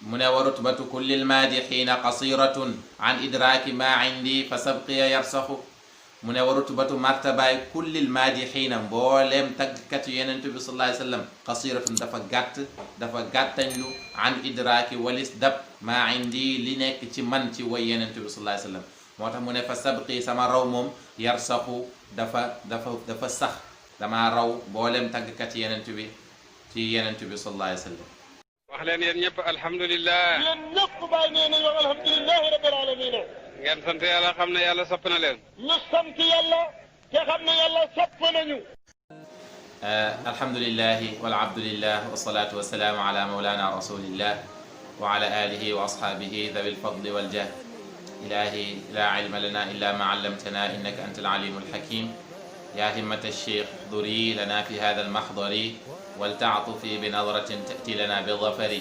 mu ne wa rutbatu kulli lmaadixiina qasiratun an idraaki ma indi fa sabqiya yarsaxu mu ne wa rutbatu martabaay kulli lmaadixiina mbooleem taggkat yenentu bi sallallahu alayhi wa sallam qasiratun dafa gàttañlu an idraaki walis dab ma indi li nekk ci man ci way yenentu bi sallallahu alayhi wa sallam moo tax mu ne fa sabqi sama raw moom yarsaxu dafa sax dama raw mbooleem taggkat yenentu bi ci yenentu bi sallallahu alayhi wa sallam wax leen yéen ñëpp alhamdulilah. yéen ñëpp bàyyi nee nañu alhamdulilahi rabbil alamin. ngeen sant yàlla xam ne yàlla sopp na leen. ñu sant yàlla te xam ne yàlla sopp nañu. alhamdulilahi wal abdulillah wasalaatu wasalaamu ala mawlana rasulillah wa ala alihi wa ashaabihi dhawi lfadli waljah. ilahi la ilma lana illa ma allamtana innaka anta alalimu alhakim. ya himmata alcheikh uhduri lana fi hada almahdari ولتعطفي بنظرة تأتي لنا بالظفر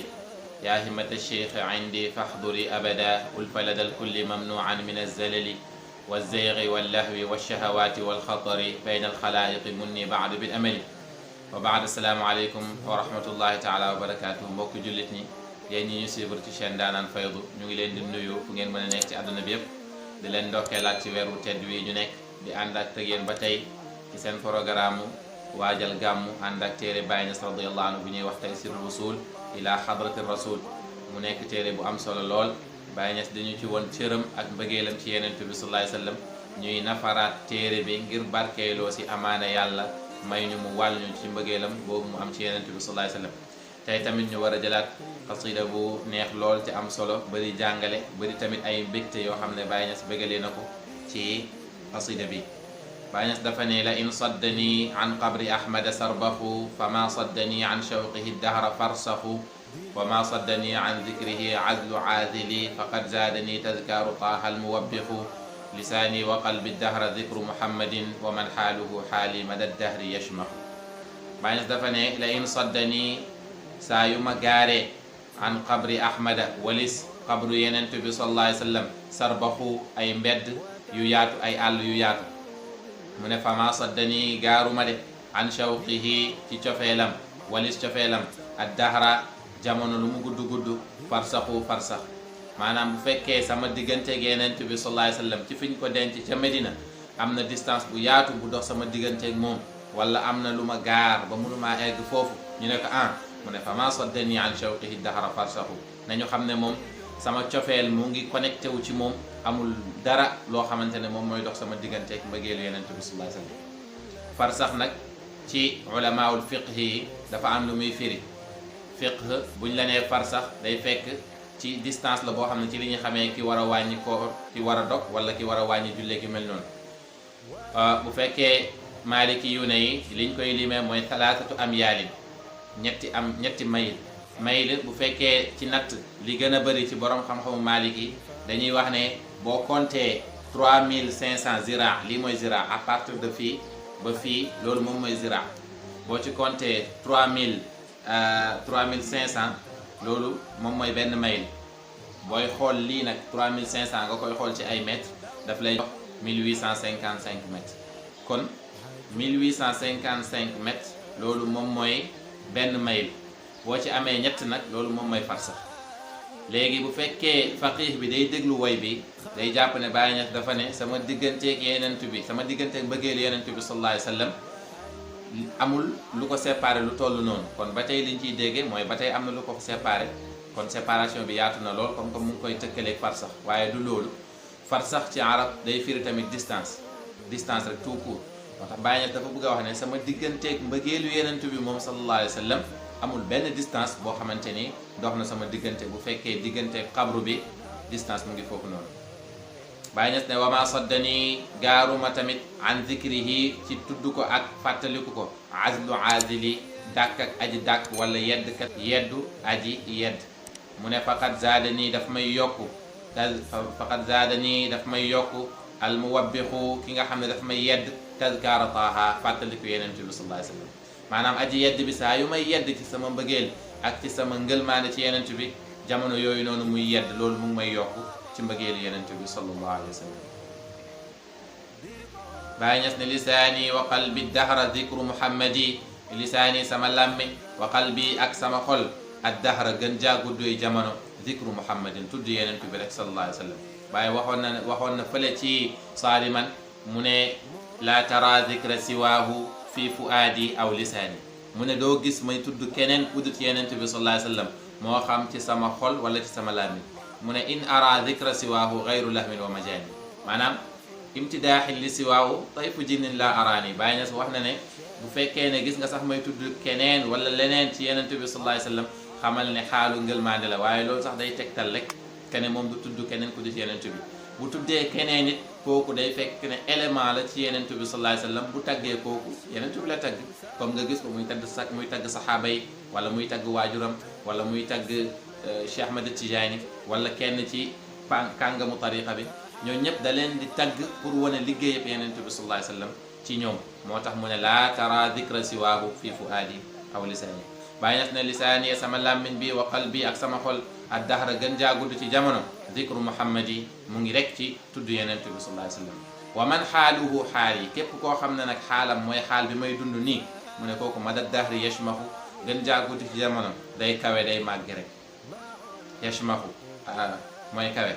يا همة الشيخ عندي فاحضري أبدا ألف لدى الكل ممنوعا من الزلل والزيغ واللهو والشهوات والخطر بين الخلائق مني بعد بالأمل وبعد السلام عليكم ورحمة الله تعالى وبركاته mbokk jullit ñi yéen ñi ñu suivre ci chaîne Ndaanaan Faydu ñu ngi leen di nuyu fu ngeen mën a nekk ci àdduna bi yëpp di leen ndokkeelaat ci weeru tedd wi ñu nekk di ànd ak yéen ba tey ci seen programme waajal gàmmu ànd ak téere Baay Ñas radiyallahu anhu bu ñuy wax Taysirul Wusul ila xadrati rasul mu nekk téere bu am solo lool Baay Ñas dañu ci woon cëram ak mbëggeelam ci Yonent bi sallallahu alayhi wa sallam ñuy nafaraat téere bi ngir barkeeloo si amaana yàlla may ñu mu wàll ñu ci mbëggeelam boobu mu am ci Yonent bi sallallahu alayhi wa sallam tey tamit ñu war a jëlaat xasida bu neex lool te am solo bari jàngale bari tamit ay mbégte yoo xam ne Baay Ñas bëggalee na ko ci xasida bi Baay Ñas dafa ne la in saddani an qabri ahmada sarbahu fa ma saddani an shawqihi dahra farsahu wa ma saddani an dikrihi azlu aadili faqad zaadani tadkaaru taaha almuwabbixu lisaani wa qalbi dahra dikru muhammadin wa man xaaluhu xaali mada dahri yashmahu Baay Ñas dafa ne la in saddani saa yu ma gaaree an qabri ahmada walis qabru yenentu bi sallallahu alayhi wa sallam sarbahu ay mbedd yu yaatu ay àll yu yaatu mu ne fama saddani gaaruma de an shawqihi ci cofeelam walis cofeelam ad dahra jamono lu mu gudd farsax maanaam bu fekkee sama digganteeg Yonent bi sallallahu alayhi wa sallam ci fiñ ko denc ca Medina am na distance bu yaatu bu dox sama digganteeg moom wala am na lu ma gaar ba mënumaa egg foofu ñu ne ko mu ne fama saddani an shawqihi dahra farsaxu nañu xam ne moom sama cofeel mu ngi connecté wu ci moom amul dara loo xamante ne moom mooy dox sama digganteeg mbëggeelu Yonent bi sallallahu alayhi wa sallam farsax nag ci ulamaul fiqh yi dafa am lu muy firi fiqh buñ la nee farsax day fekk ci distance la boo xam ne ci li ñu xamee ki war a wàññi koor ki war a dog wala ki war a wàññi jullee ki mel noonu bu fekkee maaliki yu ne yi liñ koy limee mooy talaatatu am yaalin ñetti mayil bu fekkee ci natt li gën a bëri ci borom xam-xamu maalik yi dañuy wax ne boo compté 3500 zira lii mooy zira à partir de fii ba fii loolu moom mooy zira boo ci compté 3500 loolu moom mooy benn mayil booy xool lii nag 3500 nga koy xool ci ay mètres daf lay jox 1855 mètres kon 1855 mètres loolu moom mooy benn mayil boo ci amee ñett nag loolu moom mooy farsax léegi bu fekkee faqih bi day déglu woy bi day jàpp ne Baay Ñas dafa ne sama digganteeg Yonent bi sama digganteeg mbëggeelu Yonent bi sallallahu alayhi wa sallam amul lu ko séparé lu toll noonu kon ba tey liñ ciy déggee mooy ba tey am na lu ko séparé kon séparation bi yaatu na lool comme mu ngi koy tëkkaleeg farsax waaye du loolu farsax ci arab day firi tamit distance rek tout court moo tax Baay Ñas dafa bëgg a wax ne sama digganteeg mbëggeelu Yonent bi moom sallallahu alayhi wa sallam amul benn distance boo xamante ni dox na sama diggante bu fekkee diggante xabru bi distance mu ngi foofu noonu Baay Ñas ne wama saddani gaaruma tamit an zikrihi ci tudd ko ak fàttaliku ko azlu azili dàkk ak aji dàkk wala yeddkat yeddu aji yedd mu ne faqad zaadani daf may yokku al muwabbixu ki nga xam ne daf may yedd tazkaara taaha fàttaliku Yonent bi sallallahu alayhi wa sallam maanaam aji yedd bi saa yu may yedd ci sama mbëggeel ak ci sama ngëlmaane ci Yonent bi jamono yooyu noonu muy yedd loolu mu ngi may yokku ci mbëggeelu Yonent bi sallallahu alayhi wa sallam Baay Ñas ne lisaani wa qalbi dahra dikru muhammadi lisaani sama làmmiñ wa qalbi ak sama xol ad dahra gën jaa guddoy jamono dicru muhammadin tudd yenentu bi rek sallallahu alayhi wa sallam waaye waxoon na fële ci saaliman mu ne laa tara dicra siwaahu fi fuaadi aw lisaani mu ne doo gis may tudd keneen ku dut yenentu bi sallallahu alayhi wa sallam moo xam ci sama xol wala ci sama làmmiñ mu ne in ara dicra siwaahu gayru lahmin wa majaani maanaam imtidaaxin li siwaahu tayfu jinnin la araani bàyyi na wax na ne bu fekkee ne gis nga sax may tudd keneen wala leneen ci yenentu bi sallallahu alayhi wa sallam xamal ne xaalu ngëlmaande la waaye loolu sax day tegtal rek kene moom du tudd keneen ku dut yenentu bi bu tuddee keneen it kooku day fekk ne élément la ci yenentu bi sallallahu alayhi wa sallam bu taggee kooku yenentu bi la tagg comme nga gis ko muy tagg saxaaba yi wala muy tagg waajuram wala muy tagg Cheikh Ahmad Tijaani wala kenn ci kàngamu tariqa bi ñoo ñëpp da leen di tagg pour wane liggéeyab yenentu bi sallallahu alayhi wa sallam ci ñoom moo tax mu ne laa tara dicra siwaahu fi fuaadi aw lisaani bàyyi nas ne lisaani sama làmmiñ bi wa qalbi ak sama xol ak dahra gën jaagudd ci jamono dicru muhammadi mu ngi rek ci tudd yenentu bi sallallahu alayhi wa sallam wa man xaaluhu xaal yi képp koo xam ne nag xaalam mooy xaal bi may dund nii mu ne kooku madad dahri yashmahu gën jaagudd ci jamono day kawe day màgg rek yashmahu mooy kawe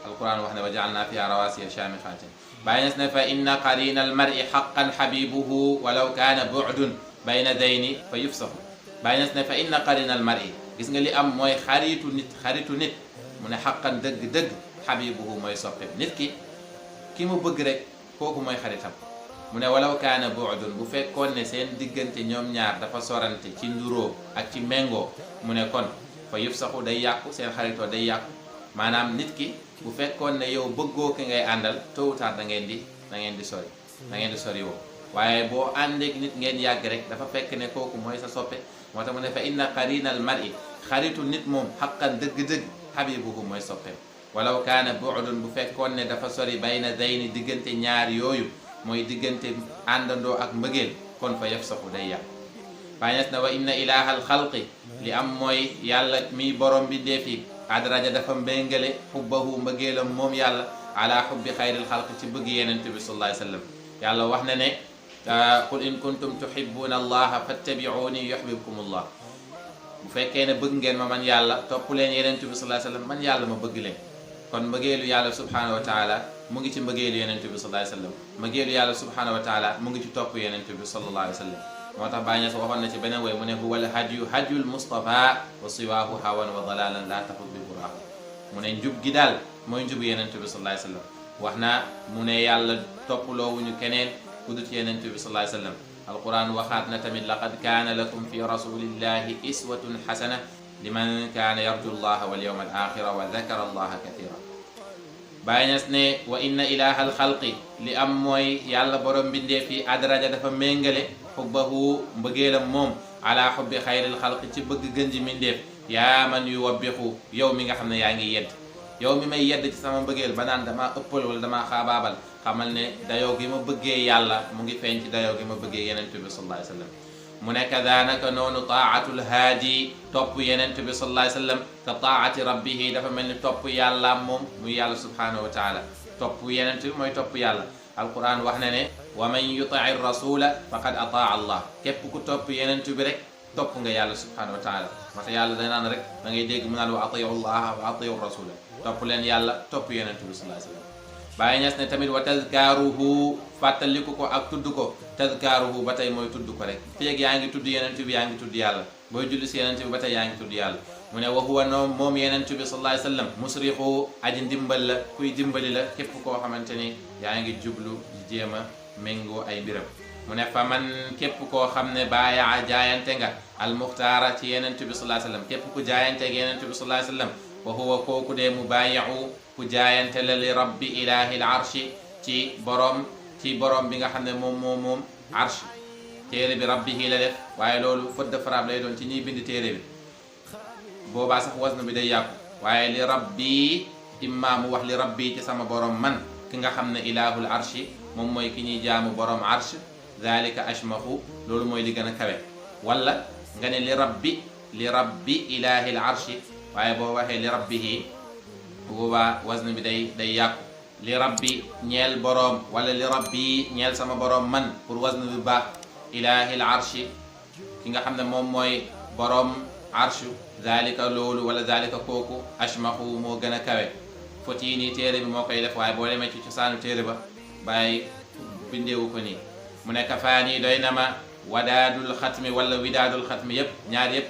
alquran wax ne wa jaalna fiha rawasiya shamikhatin bàyyi nas ne fa inna qarina almar'i haqqan habibuhu walaw kaana bu'dun bayna dayni fa yufsahu bàyyi nas ne fa inna qarina almar'i gis nga li am mooy xaritu nit mu ne haqqan dëgg-dëgg habibuhu mooy soppe nit ki mu bëgg rek kooku mooy xaritam mu ne walaw kaana bu'dun bu fekkoon ne seen diggante ñoom ñaar dafa sorante ci nduroo ak ci méngoo mu ne kon fa yufsahu day yàqu seen xaritoo day yàqu maanaam nit ki bu fekkoon ne yow bëggoo ki ngay àndal tôt ou tard da ngeen di sori woo waaye boo àndeek nit ngeen yàgg rek dafa fekk ne kooku mooy sa soppe moo tax mu ne fa inna qarinal mar'i xaritu nit moom xaqan dëgg-dëgg habibuhu mooy soppeem walaw kaana bu'dun bu fekkoon ne dafa sori bayna dayni diggante ñaar yooyu mooy diggante àndandoo ak mbëggeel kon fa yafsaxu day yàgg bàyyi na wa inna ilaahal xalqi li am mooy yàlla mi borom bi deefi adraja dafa mbéngale xubbahu mbëggeelam moom yàlla ala xubbi xayril xalq ci bëgg yenent bi sallallahu alayhi wa sallam yàlla wax na ne qul in kuntum tuhibbuna allaha fattabi'uni yuhbibkum allah bu fekkee ne bëgg ngeen ma man yàlla topp leen yenent bi sallallahu alayhi wa sallam man yàlla ma bëgg leen kon mbëggeelu yàlla subhanahu wa taala mu ngi ci mbëggeelu yenent bi sallallahu alayhi wa sallam mbëggeelu yàlla subhanahu wa taala mu ngi ci topp yenent bi sallallahu alayhi wa sallam moo tax Baay Ñas waxoon na ci beneen way mu ne huwal hadyu hadyul Mustafa wa siwaahu hawan wa dalalan la taxut bi buraahu mu ne njub gi daal mooy njub yenent bi sallallahu alayhi wa sallam wax naa mu ne yàlla topploowuñu keneen ku dut yenent bi sallallahu alayhi wa sallam alquran waxaat na tamit laqad kaana lakum fi rasulillahi iswatun xasana liman kaana yarju llaha wal yawma al axira wa dakara allaha kathira Baay Ñas ne wa inna ilaha al xalqi li am mooy yàlla borom bindee fi adraja dafa méngale xubbahu mbëggeelam moom ala xubbi xayril xalqi ci bëgg gën ji mindeef yaa man yu wabbixu yow mi nga xam ne yaa ngi yedd yow mi may yedd ci sama mbëggeel ba naan damaa ëppal wala damaa xaabaabal xamal ne dayoo gi ma bëggee yàlla mu ngi feeñ ci dayoo gi ma bëggee yenent bi sallallahu alayhi wa sallam mu ne kadaanaka noonu taatul haadi topp yenent bi sallallahu alayhi wa sallam ka taati rabbihi dafa mel ni topp yàlla moom muy yàlla subhanahu wa taala topp yenent bi mooy topp yàlla alquran wax na ne wa man yutai rasula faqad ataa allah képp ku topp yenent bi rek topp nga yàlla subhanahu wa taala parce que yàlla danaan rek da ngay dégg mu naan wa atiu llaha wa atiu rasula topp leen yàlla topp yenent bi sallallahu alayhi wa sallam Baay Ñas ne tamit wa tazkaaruhu fàttaliku ko ak tudd ko tazkaaruhu ba tey mooy tudd ko rek feeg yaa ngi tudd yenent bi yaa ngi tudd yàlla booy julli si yenent bi ba tey yaa ngi tudd yàlla mu ne wa huwa noom moom yenent bi sallallahu alayhi wa sallam musrixu aji ndimbal la kuy dimbali la képp koo xamante ni yaa ngi jublu di jéem a méngoo ay mbiram mu ne fa man képp koo xam ne baayaa jaayante nga almuxtaara ci yenent bi sallallahu alayhi wa sallam képp ku jaayante ak yenent bi sallallahu alayhi wa sallam wa huwa kooku dee mu baayahu ku jaayante la li rabbi ilahi l arshi ci borom bi nga xam ne moom arsh téere bi rabbihi la def waaye loolu faute de frappe lay doon ci ñiy bind téere bi boobaa sax wasna bi day yàqu waaye li rabbi imma mu wax li rabbi ci sama borom man ki nga xam ne ilahul arshi moom mooy ki ñuy jaamu borom arsh dhalika ashmahu loolu mooy li gën a kawe wala nga ne li rabbi ilahi l arshi waaye boo waxee li rabbihi boobaa wasna bi day yàqu li rabbi ñeel boroom wala li rabbi ñeel sama boroom man pour wasna bi baax ilaahil arshi ki nga xam ne moom mooy boroom arshu zalika loolu wala zalika kooku ashmahu moo gën a kawe foti nii téere bi moo koy def waaye boo demee ci cosaanu téere ba bàyyi bindeewu ko nii mu ne kafaani doy na ma wadaadul xatmi wala widaadul xatmi yëpp ñaar yëpp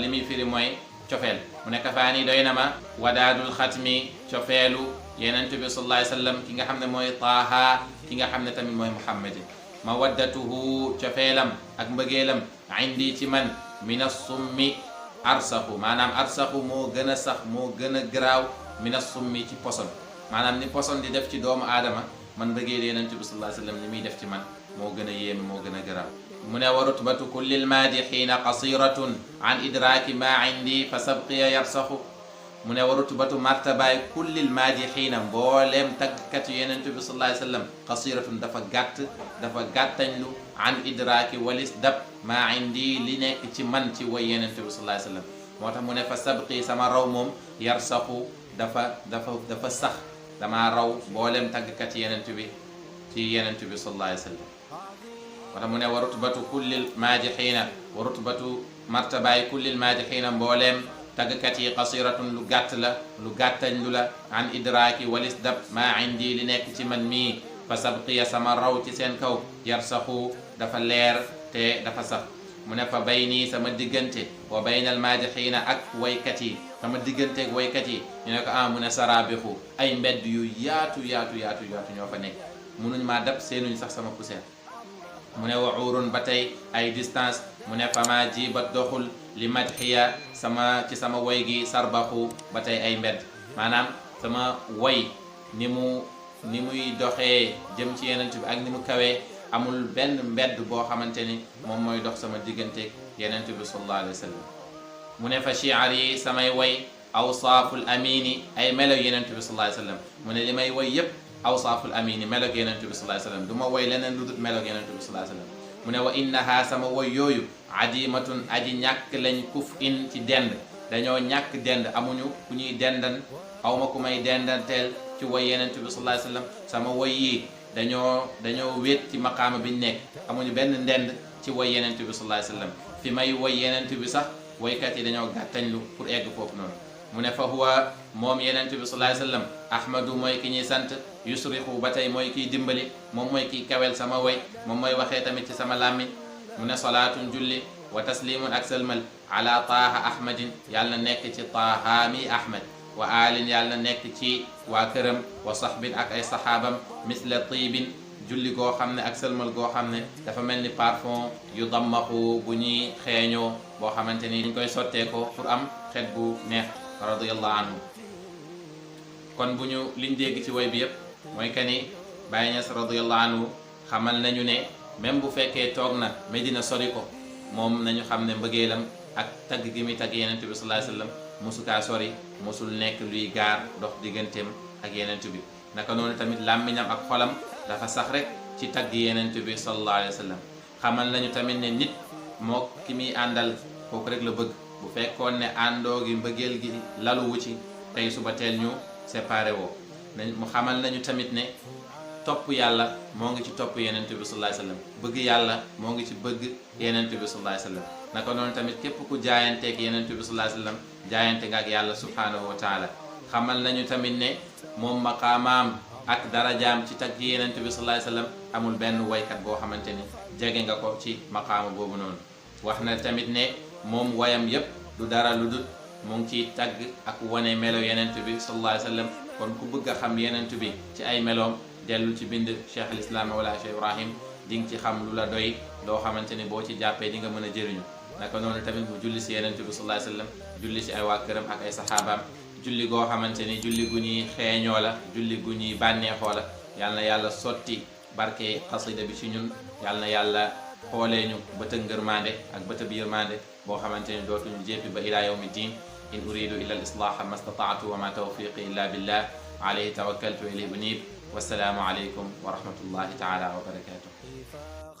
li muy firi mooy cofeel mu ne kafaani doy na ma wadaadul xatmi cofeelu yenent bi sallallahu alayhi wa sallam ki nga xam ne mooy taaha ki nga xam ne tamit mooy muhammadin mawaddatuhu cofeelam ak mbëggeelam indi ci man min assummi arsaxu maanaam arsaxu moo gën a sax moo gën a garaaw min assummi ci poson maanaam ni poson di def ci doomu aadama man mbëggeel yenent bi sallallahu alayhi wa sallam ni muy def ci man moo gën a yéeme moo gën a garaaw mu ne wa rutbatu kulli lmaadixiina qasiratun an idraaki ma indi fa sabqiya yarsaxu mu ne wa rutbatu martabaay kulli lmaadixiina mbooleem taggkat yenent bi sallallahu alayhi wa sallam qasiratun dafa gàtt dafa gàttañlu an idraaki walis dab ma indi li nekk ci man ci way yenent bi sallallahu alayhi wa sallam moo tax mu ne fa sabqi sama raw moom yarsaxu dafa sax damaa raw mbooleem taggkat yenent bi ci yenent bi sallallahu alayhi wa sallam moo tax mu ne wa rutbatu kullil maadixiina wa rutbatu martabaay kullil maadixiina mbooleem taggkat yi qasiratun lu gàtt la lu gàttañ lu la an idraaki walis dab maa indi li nekk ci man mii fa sabqiya sama raw ci seen kaw yarsaxu dafa leer te dafa sax mu ne fa bayni sama diggante wa baynal maadixiina ak waykat yi sama digganteeg waykat yi ñu ne ko mu ne sarabixu ay mbedd yu yaatu ñoo fa nekk munuñ maa dab seenuñ sax sama poussière mu ne waxuurun ba tey ay distance mu ne fama jibat doxul li madxiya ci sama woy gi sarbaxu ba tey ay mbedd maanaam sama woy ni muy doxee jëm ci yenent bi ak ni mu kawee amul benn mbedd boo xamante ni moom mooy dox sama digganteeg yenent bi sallallahu alayhi wa sallam mu ne fa shi'ar yi samay woy awsaaful amini ay melo yenent bi sallallahu alayhi wa sallam mu ne li may woy yépp awsaaful amini melog yenent bi sallallahu alayhi wa sallam du ma woy leneen lu dul melog yenent bi sallallahu alayhi wa sallam mu ne wa innaha sama woy yooyu adimatun aji ñàkk lañ kuf in ci dend dañoo ñàkk dend amuñu ku ñuy dendan awma ku may dendanteel ci woy yenent bi sallallahu alayhi wa sallam sama woy yi dañoo wéet ci maqaama biñ nekk amuñu benn ndend ci woy yenent bi sallallahu alayhi wa sallam fi may woy yenent bi sax woykat yi dañoo gàttañlu pour egg foofu noonu mu ne fa huwa moom yenent bi sallallahu alayhi wa sallam ahmadu mooy ki ñuy sant yusrixu ba tey mooy kiy dimbali moom mooy kiy kawel sama woy moom mooy waxee tamit ci sama làmmiñ mu ne salaatun julli wa taslimun ak salmal ala taaha ahmadin yàlla nekk ci taaha mi ahmad wa alin yàlla nekk ci waa këram wa sahbin ak ay sahaabam misla tiibin julli goo xam ne ak salmal goo xam ne dafa mel ni parfum yu dammaxu bu ñuy xeeñoo boo xamante ni dañ koy sottee ko pour am xet bu neex radiyallahu anhu kon bu ñu liñ dégg ci woy bi yépp mooy que ni Baye Niass radiyallahu anhu xamal nañu ne même bu fekkee toog na Medina sori ko moom nañu xam ne mbëggeelam ak tagg gi muy tagg yenent bi sallallahu alayhi wa sallam mosukaa sori mosul nekk luy gaar dox digganteem ak yenent bi naka noonu tamit làmmiñam ak xolam dafa sax rek ci tagg yenent bi sallallahu alayhi wa sallam xamal nañu tamit ne nit moo ki muy àndal kooku rek la bëgg bu fekkoon ne àndoo gi mbëggeel gi laluwu ci tey suba teel ñu séparé woo mu xamal nañu tamit ne topp yàlla moo ngi ci topp yenent bi sallallahu alayhi wasallam bëgg yàlla moo ngi ci bëgg yenent bi sallallahu alayhi wasallam naka noonu tamit képp ku jaayanteeg yenent bi sallallahu alayhi wasallam jaayante nga ak yàlla subhanahu wa taala xamal nañu tamit ne moom maqaamaam ak darajaam ci tagg yenent bi sallallahu alayhi wasallam amul benn waykat boo xamante ni jege nga ko ci maqaama boobu noonu wax na tamit ne moom wayam yépp du dara lu dul mu ngi ciy tagg ak wane melo yenent bi sallallahu alayhi wasallam kon ku bëgg a xam yenent bi ci ay meloom dellu ci bind cheikh al islam wala cheikh ibrahim di nga ci xam lu la doy loo xamante ni boo ci jàppee di nga mën a jëriñu naka noonu tamit mu julli si yenent bi sallallahu alayhi wasallam julli si ay waa këram ak ay saxaabaam julli goo xamante ni julli gu ñuy xeeñoo la julli gu ñuy bànneexoo la yal na yàlla sotti barke xasida bi ci ñun yal na yàlla xoolee ñu bëtëb ngërmande ak bëtëb yërmande boo xamante ni dootuñu jéppi ba ila yawmi din in uridu illa al islaha ma stata'tu wa ma tawfiqi illa billah alayhi tawakkaltu ilayhi unib wassalaamu alaykum wa rahmatullahi taala wa barakatuh